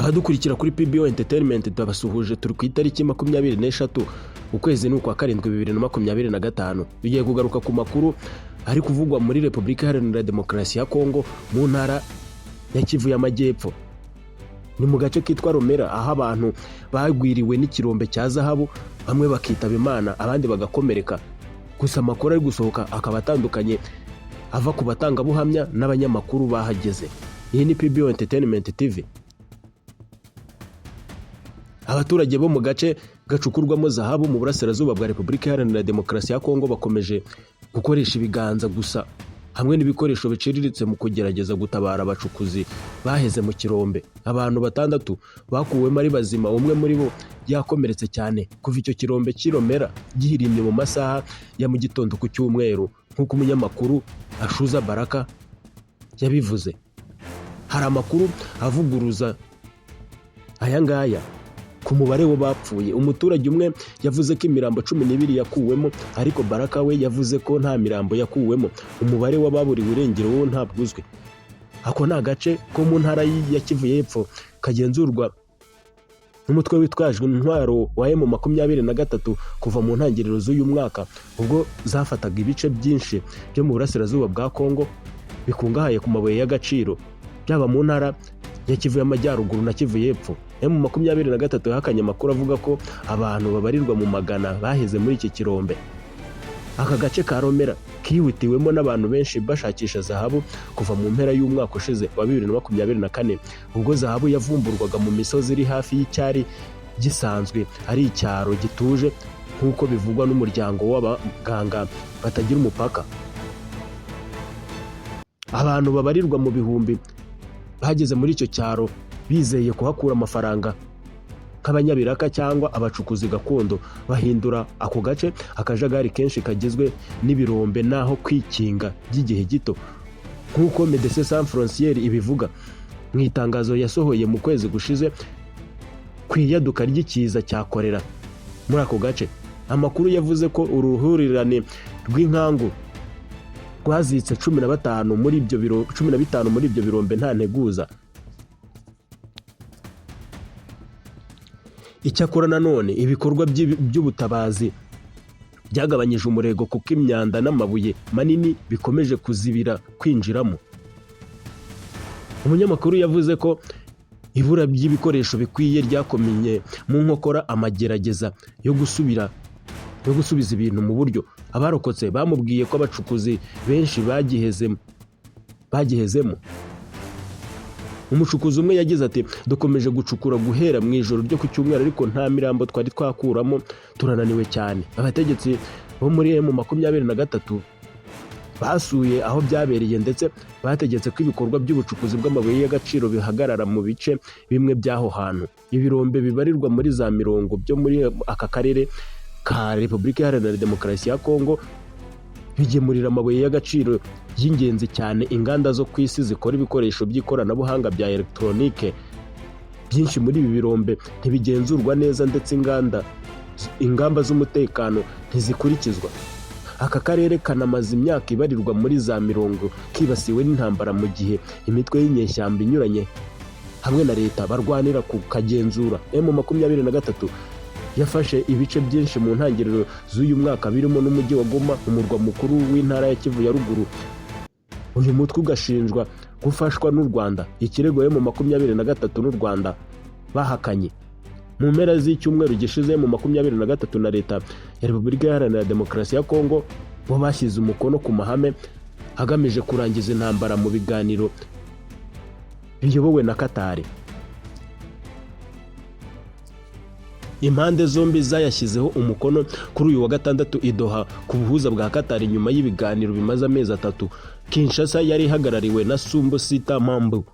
Abadukurikira kuri PBO Entertainment turabasuhuje. Turi ku itariki 23, ukwezi ni ukwa karindwi, 2025. Tugiye kugaruka ku makuru ari kuvugwa muri Repubulika Iharanira Demokarasi ya Kongo, mu ntara ya Kivu y'Amajyepfo. Ni mu gace kitwa Romera, aho abantu bagwiriwe n'ikirombe cya zahabu, bamwe bakitaba Imana, abandi bagakomereka. Gusa amakuru ari gusohoka akaba atandukanye, ava ku batangabuhamya n'abanyamakuru bahageze. Iyi ni PBO Entertainment TV. Abaturage bo mu gace gacukurwamo zahabu mu burasirazuba bwa Repubulika Iharanira Demokarasi ya Kongo bakomeje gukoresha ibiganza gusa hamwe n'ibikoresho biciriritse mu kugerageza gutabara abacukuzi baheze mu kirombe. Abantu batandatu bakuwemo ari bazima, umwe muri bo yakomeretse cyane, kuva icyo kirombe cy'i Romera gihirimye mu masaha ya mu gitondo ku cyumweru, nk'uko umunyamakuru Ashuza Baraka yabivuze. Hari amakuru avuguruza aya ngaya ku mubare w'abapfuye. Umuturage umwe yavuze ko imirambo 12 yakuwemo, ariko Baraka we yavuze ko nta mirambo yakuwemo. Umubare w'ababuriwe irengero wo ntabwo uzwi. Ako ni agace ko mu ntara ya Kivu y'Epfo kagenzurwa n'umutwe witwajwe intwaro wa M23 kuva mu ntangiriro z'uyu mwaka, ubwo zafataga ibice byinshi byo mu burasirazuba bwa Kongo bikungahaye ku mabuye y'agaciro, byaba mu ntara ya Kivu y'Amajyaruguru na Kivu y'Epfo. M23 yahakanye amakuru avuga ko abantu babarirwa mu magana baheze muri iki kirombe. Aka gace ka Romera kihutiwemo n'abantu benshi bashakisha zahabu kuva mu mpera y'umwaka ushize wa 2024, ubwo zahabu yavumburwaga mu misozi iri hafi y'icyari gisanzwe ari icyaro gituje, nk'uko bivugwa n'umuryango w'abaganga batagira umupaka. Abantu babarirwa mu bihumbi bageze muri icyo cyaro bizeye kuhakura amafaranga nk'abanyabiraka cyangwa abacukuzi gakondo, bahindura ako gace akajagari kenshi kagizwe n'ibirombe n'aho kwikinga by'igihe gito, nk'uko Médecins Sans Frontières ibivuga mu itangazo yasohoye mu kwezi gushize ku iyaduka ry'ikiza cya korera muri ako gace. Amakuru yavuze ko uruhurirane rw'inkangu rwazitse 15 muri ibyo biro, 15 muri ibyo birombe nta nteguza. Icyakora nanone ibikorwa by'ubutabazi byagabanyije umurego, kuko imyanda n'amabuye manini bikomeje kuzibira kwinjiramo. Umunyamakuru yavuze ko ibura ry'ibikoresho bikwiye ryakomye mu nkokora amagerageza yo gusubiza ibintu mu buryo. Abarokotse bamubwiye ko abacukuzi benshi bagihezemo. Umucukuzi umwe yagize ati: "Dukomeje gucukura guhera mu ijoro ryo ku cyumweru, ariko nta mirambo twari twakuramo. Turananiwe cyane." Abategetsi bo muri M23 basuye aho byabereye, ndetse bategetse ko ibikorwa by'ubucukuzi bw'amabuye y'agaciro bihagarara mu bice bimwe by'aho hantu. Ibirombe bibarirwa muri za mirongo byo muri aka karere ka Repubulika Iharanira Demokarasi ya Kongo bigemurira amabuye y'agaciro y'ingenzi cyane inganda zo ku isi zikora ibikoresho by'ikoranabuhanga bya elegitoronike. Byinshi muri ibi birombe ntibigenzurwa neza, ndetse ingamba z'umutekano ntizikurikizwa. Aka karere kanamaze imyaka ibarirwa muri za mirongo kibasiwe n'intambara, mu gihe imitwe y'inyeshyamba inyuranye hamwe na leta barwanira kukagenzura. M23 yafashe ibice byinshi mu ntangiriro z'uyu mwaka, birimo n'umujyi wa Goma, umurwa mukuru w'intara ya Kivu ya Ruguru. Uyu mutwe ugashinjwa gufashwa n'u Rwanda, ikirego M23 n'u Rwanda bahakanye. Mu mpera z'icyumweru gishize, M23 na leta ya Repubulika Iharanira Demokarasi ya Kongo bo bashyize umukono ku mahame agamije kurangiza intambara mu biganiro biyobowe na Katari. Impande zombi zayashyizeho umukono kuri uyu wa gatandatu i Doha ku buhuza bwa Katari, nyuma y'ibiganiro bimaze amezi 3. Kinshasa yari ihagarariwe na Sumbo Sita Mambu,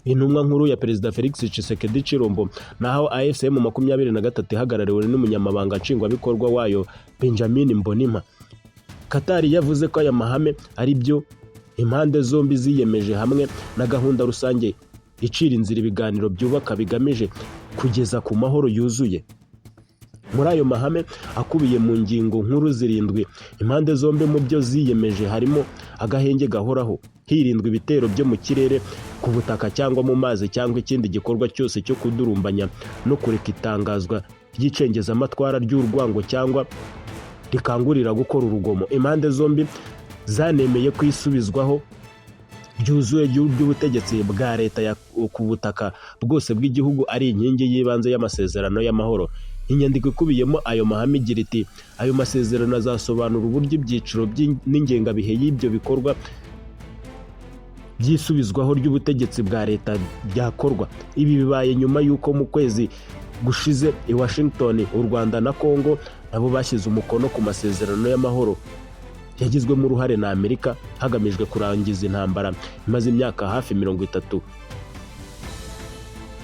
intumwa nkuru ya Perezida Felix Tshisekedi Chilombo, naho AFC M23 ihagarariwe n'umunyamabanga nshingwabikorwa wayo Benjamin Mbonimpa. Katari yavuze ko aya mahame ari byo impande zombi ziyemeje hamwe na gahunda rusange icira inzira ibiganiro byubaka bigamije kugeza ku mahoro yuzuye. Muri ayo mahame akubiye mu ngingo nkuru zirindwi, impande zombi mu byo ziyemeje harimo agahenge gahoraho. Hirindwa ibitero byo mu kirere, ku butaka cyangwa mu mazi, cyangwa ikindi gikorwa cyose cyo kudurumbanya, no kureka itangazwa ry'icengezamatwara ry'urwango cyangwa rikangurira gukora urugomo. Impande zombi zanemeye ko isubizwaho ryuzuye ry'ubutegetsi bwa leta ku butaka bwose bw'igihugu ari inkingi y'ibanze y'amasezerano y'amahoro. Inyandiko ikubiyemo ayo mahame igira iti: "Ayo masezerano azasobanura uburyo, ibyiciro n'ingengabihe y'ibyo bikorwa by'isubizwaho ry'ubutegetsi bwa leta byakorwa." Ibi bibaye nyuma y'uko mu kwezi gushize i Washington, u Rwanda na Congo nabo bashyize umukono ku masezerano y'amahoro yagizwemo uruhare na Amerika, hagamijwe kurangiza intambara imaze imyaka hafi 30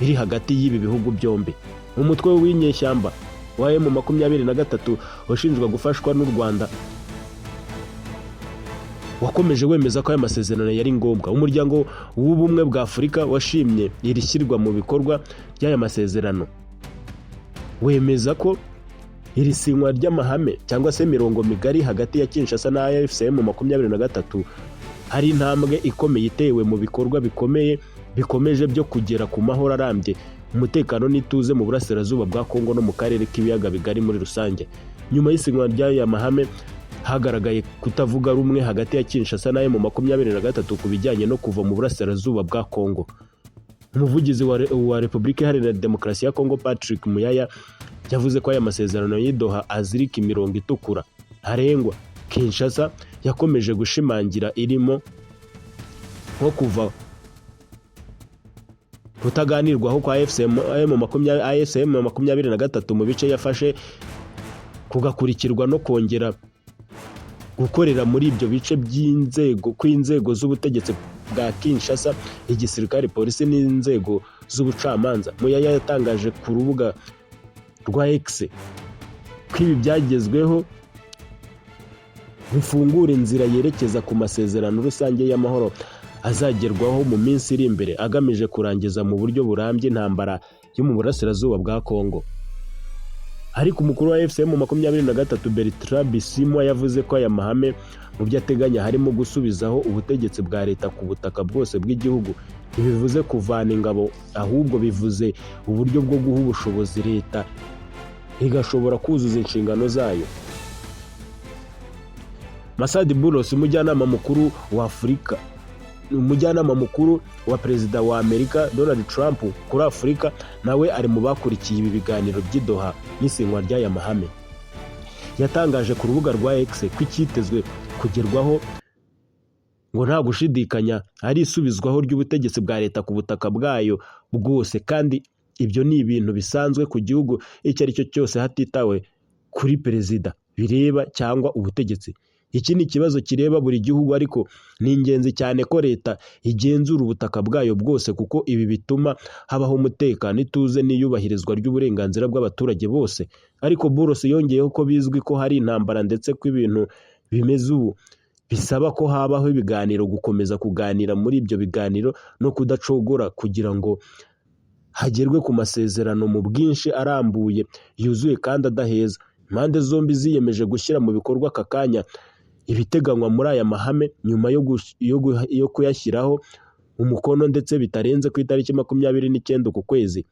iri hagati y'ibi bihugu byombi. Umutwe w'inyeshyamba wa M23 ushinjwa gufashwa n'u Rwanda wakomeje wemeza ko aya masezerano yari ngombwa. Umuryango w'Ubumwe bwa Afurika washimye iri shyirwa mu bikorwa ry'aya masezerano, wemeza ko iri sinywa ry'amahame cyangwa se imirongo migari hagati ya Kinshasa na AFC M23 hari intambwe ikomeye itewe mu bikorwa bikomeye bikomeje byo kugera ku mahoro arambye, umutekano n'ituze mu burasirazuba bwa Kongo no mu karere k'Ibiyaga Bigari muri rusange. Nyuma y'isinywa ry'aya mahame, hagaragaye kutavuga rumwe hagati ya Kinshasa na M23 ku bijyanye no kuva mu burasirazuba bwa Kongo. Umuvugizi wa Repubulika Iharanira Demokarasi ya Kongo, Patrick Muyaya, yavuze ko aya masezerano y'i Doha azirika imirongo itukura ntarengwa Kinshasa yakomeje gushimangira, irimo nko kuva kutaganirwaho kwa AFC M23 mu bice yafashe, kugakurikirwa no kongera gukorera muri ibyo bice by'inzego kw'inzego z'ubutegetsi bwa Kinshasa, igisirikare, polisi n'inzego z'ubucamanza. Muyaya yatangaje ku rubuga rwa X ko ibi byagezweho bifungura inzira yerekeza ku masezerano rusange y'amahoro azagerwaho mu minsi iri imbere, agamije kurangiza mu buryo burambye intambara yo mu burasirazuba bwa Kongo. Ariko umukuru wa AFC M23, Bertrand Bisimwa, yavuze ko aya mahame mu byo ateganya harimo gusubizaho ubutegetsi bwa leta ku butaka bwose bw'igihugu. Ntibivuze kuvana ingabo, ahubwo bivuze uburyo bwo guha ubushobozi leta igashobora kuzuza inshingano zayo. Masad Boulos, umujyanama mukuru wa Afurika, umujyanama mukuru wa perezida wa Amerika Donald Trump kuri Afurika, nawe ari mu bakurikiye ibi biganiro by'i Doha n'isinywa ry'aya mahame. Yatangaje ku rubuga rwa X ko icyitezwe kugerwaho ngo nta gushidikanya ari isubizwaho ry'ubutegetsi bwa leta ku butaka bwayo bwose, kandi ibyo ni ibintu bisanzwe ku gihugu icyo ari cyo cyose, hatitawe kuri perezida bireba cyangwa ubutegetsi. Iki ni ikibazo kireba buri gihugu, ariko ni ingenzi cyane ko leta igenzura ubutaka bwayo bwose, kuko ibi bituma habaho umutekano, ituze n'iyubahirizwa ry'uburenganzira bw'abaturage bose. Ariko Boulos yongeyeho ko bizwi ko hari intambara, ndetse ko ibintu bimeze ubu bisaba ko habaho ibiganiro, gukomeza kuganira muri ibyo biganiro no kudacogora kugira ngo hagerwe ku masezerano mu bwinshi, arambuye, yuzuye kandi adaheza. Impande zombi ziyemeje gushyira mu bikorwa aka kanya ibiteganywa muri aya mahame nyuma yo kuyashyiraho umukono, ndetse bitarenze ku itariki 29 uku kwezi.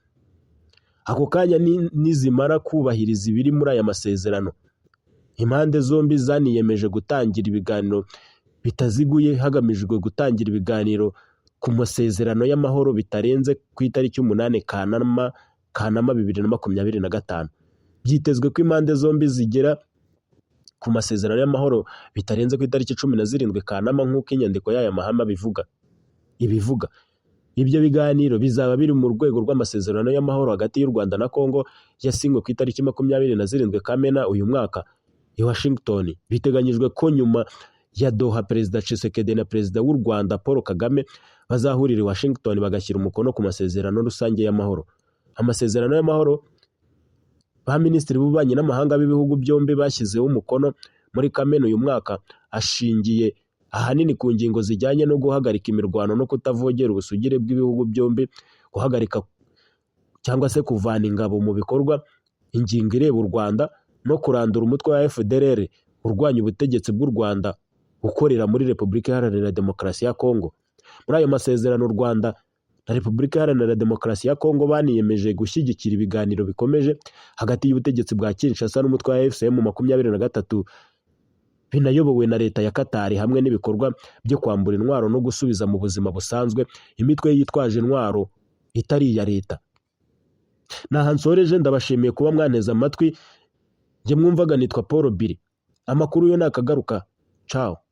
Ako kanya nizimara kubahiriza ibiri muri aya masezerano. Impande zombi zaniyemeje gutangira ibiganiro bitaziguye hagamijwe gutangira ibiganiro ku masezerano y'amahoro bitarenze ku itariki 8 Kanama 2025. Byitezwe ko impande zombi zigera ku masezerano y'amahoro bitarenze ku itariki 17 Kanama, nk'uko inyandiko y'aya mahame ibivuga. Ibyo biganiro bizaba biri mu rwego rw'amasezerano y'amahoro hagati y'u Rwanda na Congo yasinywe ku itariki 27 Kamena uyu mwaka i Washington. Biteganyijwe ko nyuma ya Doha, Perezida Tshisekedi na Perezida w'u Rwanda Paul Kagame bazahurira i Washington bagashyira umukono ku masezerano rusange y'amahoro. Amasezerano y'amahoro ba minisitiri b'ububanyi n'amahanga b'ibihugu byombi bashyizeho umukono muri Kamena uyu mwaka ashingiye ahanini ku ngingo zijyanye no guhagarika imirwano no kutavogera ubusugire bw'ibihugu byombi, guhagarika cyangwa se kuvana ingabo mu bikorwa, ingingo ireba u Rwanda, no kurandura umutwe wa FDLR urwanya ubutegetsi bw'u Rwanda ukorera muri Repubulika Iharanira Demokarasi ya Kongo. Muri ayo masezerano, u Rwanda na Repubulika Iharanira Demokarasi ya Kongo baniyemeje gushyigikira ibiganiro bikomeje hagati y'ubutegetsi bwa Kinshasa n'umutwe wa AFC M 23 binayobowe na leta ya Qatar, hamwe n'ibikorwa byo kwambura intwaro no gusubiza mu buzima busanzwe imitwe yitwaje intwaro itari iya leta. Naha nsoreje, ndabashimiye kuba mwanteze amatwi. Njye mwumvaga nitwa Paul Biri. Amakuru yo nakagaruka. Ciao.